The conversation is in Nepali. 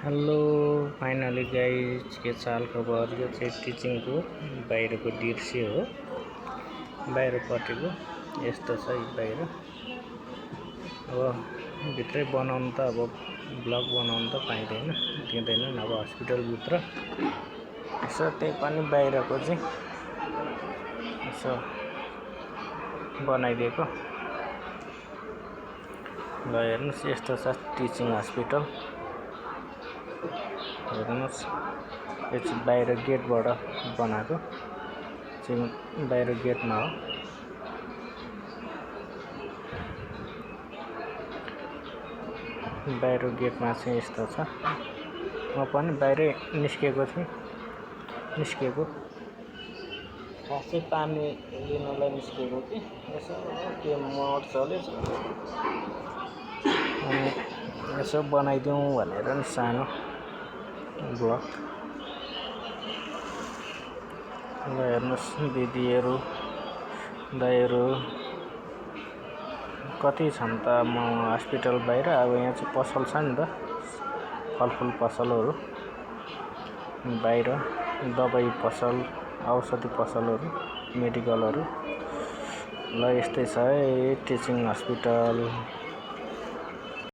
हेलो फाइनली गाइज के चाल खबर। यो चाहिँ टिचिङको बाहिरको दृश्य हो। बाहिरपट्टिको यस्तो छ बाहिर। अब भित्रै बनाउनु त अब ब्लग बनाउनु त पाइँदैन, दिँदैनन् अब हस्पिटलभित्र। यसो त्यही पनि बाहिरको चाहिँ यसो बनाइदिएको। ल हेर्नुस्, यस्तो छ टिचिङ हस्पिटल। हेर्नुस्, यो चाहिँ बाहिर गेटबाट बनाएको चाहिँ बाहिर गेटमा हो। बाहिर गेटमा चाहिँ यस्तो छ। म पनि बाहिरै निस्केको थिएँ। खासै पानी लिनलाई निस्केको कि यसो के मोड चल्यो अनि यसो बनाइदिउँ भनेर नि सानो ब्लग। ल हेर्नुहोस्, दिदीहरू दाइहरू कति छन् त म हस्पिटल बाहिर। अब यहाँ चाहिँ पसल छ नि त, फलफुल पसलहरू बाहिर, दबाई पसल, औषधि पसलहरू, मेडिकलहरू। ल यस्तै छ है टिचिङ हस्पिटल।